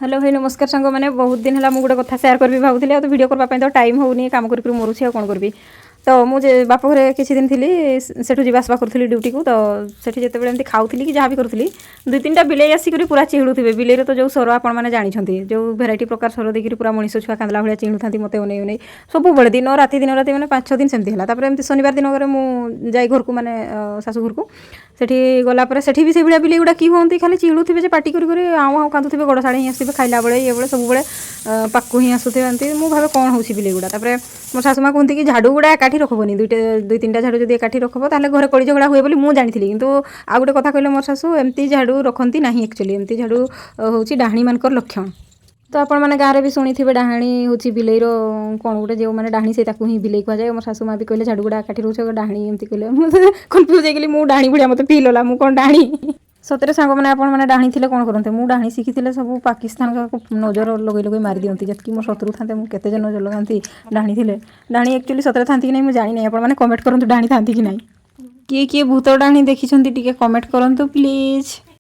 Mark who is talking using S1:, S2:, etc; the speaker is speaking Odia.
S1: ହ୍ୟାଲୋ ଭାଇ, ନମସ୍କାର ସାଙ୍ଗମାନେ। ବହୁତ ଦିନ ହେଲା ମୁଁ ଗୋଟେ କଥା ସେୟାର କରିବି ଭାବୁଥିଲି, ଆଉ ତ ଭିଡ଼ିଓ କରିବା ପାଇଁ ତ ଟାଇମ୍ ହେଉନି। କାମ କରି କରି ମରୁଛି, ଆଉ କ'ଣ କରିବି? ତ ମୁଁ ଯେ ବାପ ଘରେ କିଛି ଦିନ ଥିଲି, ସେଠୁ ଯିବା ଆସିବା କରୁଥିଲି ଡ୍ୟୁଟିକୁ। ତ ସେଠି ଯେତେବେଳେ ଏମିତି ଖାଉଥିଲି କି ଯାହା ବି କରୁଥିଲି, ଦୁଇ ତିନିଟା ବିଲେଇ ଆସିକରି ପୁରା ଚିହୁଳୁଥିବେ। ବିଲେଇର ତ ଯେଉଁ ସ୍ୱର ଆପଣମାନେ ଜାଣିଛନ୍ତି, ଯେଉଁ ଭେରାଇଟି ପ୍ରକାର ସ୍ୱର ଦେଇକିରି ପୁରା ମଣିଷ ଛୁଆ କାନ୍ଦିଲା ଭଳିଆ ଚିହୁଳୁଥାନ୍ତି ମୋତେ ଅନେଇ ଅନେଇ ସବୁବେଳେ, ଦିନ ରାତି ଦିନ ରାତି, ମାନେ 5-6 ଦିନ ସେମିତି ହେଲା। ତାପରେ ଏମିତି ଶନିବାର ଦିନ ଘରେ ମୁଁ ଯାଇ ଘରକୁ, ମାନେ ଶାଶୁ ଘରକୁ। ସେଠି ଗଲା ପରେ ସେଠି ବି ସେଇଭଳିଆ ବିଲେଇ ଗୁଡ଼ା କି ହୁଅନ୍ତି, ଖାଲି ଚିହୁଳୁଥିବେ ଯେ ପାଟି କରି କରି, ଆଉଁ ଆଉଁ କାନ୍ଦୁଥିବେ। ଗୋଡ଼ ସାଡ଼େ ହିଁ ଆସୁଥିବେ ଖାଇଲା ବେଳେ, ଇଏ ବେଳେ, ସବୁବେଳେ ପାଖକୁ ହିଁ ଆସୁଥିବେ ଏମିତି। ମୁଁ ଭାବେ କ'ଣ ହେଉଛି ବିଲେଇ ଗୁଡ଼ା? ତାପରେ ମୋ ଶାଶୁ ମା କୁହନ୍ତି କି ଝାଡ଼ୁ ଗୁଡ଼ା ଏକାଠି ରଖିବନି। ଦୁଇଟା, ଦୁଇ ତିନିଟା ଝାଡ଼ୁ ଯଦି ଏକାଠି ରଖିବ, ତାହେଲେ ଘରେ କଳି ଝଗଡ଼ା ହୁଏ ବୋଲି ମୁଁ ଜାଣିଥିଲି। କିନ୍ତୁ ଆଉ ଗୋଟେ କଥା କହିଲେ ମୋର ଶାଶୁ, ଏମିତି ଝାଡ଼ୁ ରଖନ୍ତି ନାହିଁ। ଆକ୍ଚୁଆଲି ଏମିତି ଝାଡ଼ୁ ହେଉଛି ଡାହାଣୀମାନଙ୍କର ଲକ୍ଷଣ। ତ ଆପଣମାନେ ଗାଁରେ ବି ଶୁଣିଥିବେ, ଡାହାଣୀ ହେଉଛି ବିଲେଇର କ'ଣ ଗୋଟେ, ଯେଉଁମାନେ ଡାହାଣୀ ସେ ତାକୁ ହିଁ ବିଲେଇ କୁହାଯାଏ। ମୋ ଶାଶୁ ମା ବି କହିଲେ, ଝାଡ଼ୁ ଗୁଡ଼ା ଏକାଠି ରହୁଛ, ଡାହାଣୀ, ଏମିତି କହିଲେ। ମୁଁ କନଫ୍ୟୁଜ୍ ହେଇଗଲି, ମୁଁ ଡାହାଣୀ ଭଳିଆ ମୋତେ ଫିଲ୍ ହେଲା। ମୁଁ କ'ଣ ଡାହାଣୀ ସତରେ? ସାଙ୍ଗମାନେ, ଆପଣମାନେ ଡାହାଣୀ ଥିଲେ କ'ଣ କରନ୍ତେ? ମୁଁ ଡାହାଣୀ ଶିଖିଥିଲେ ସବୁ ପାକିସ୍ତାନକୁ ନଜର ଲଗେଇ ଲଗେଇ ମାରି ଦିଅନ୍ତି। ଯେତିକି ମୋ ଶତ୍ରୁ ଥାନ୍ତେ, ମୁଁ କେତେ ଯେ ନଜର ଲଗାନ୍ତି ଡାହାଣୀ ଥିଲେ। ଡାହାଣୀ ଆକ୍ଚୁଆଲି ସତରେ ଥାନ୍ତି କି ନାହିଁ ମୁଁ ଜାଣିନାହିଁ। ଆପଣମାନେ କମେଣ୍ଟ କରନ୍ତୁ, ଡାହାଣୀ ଥାନ୍ତି କି ନାହିଁ? କିଏ କିଏ ଭୂତ ଡାହାଣୀ ଦେଖିଛନ୍ତି, ଟିକେ କମେଣ୍ଟ କରନ୍ତୁ ପ୍ଲିଜ୍।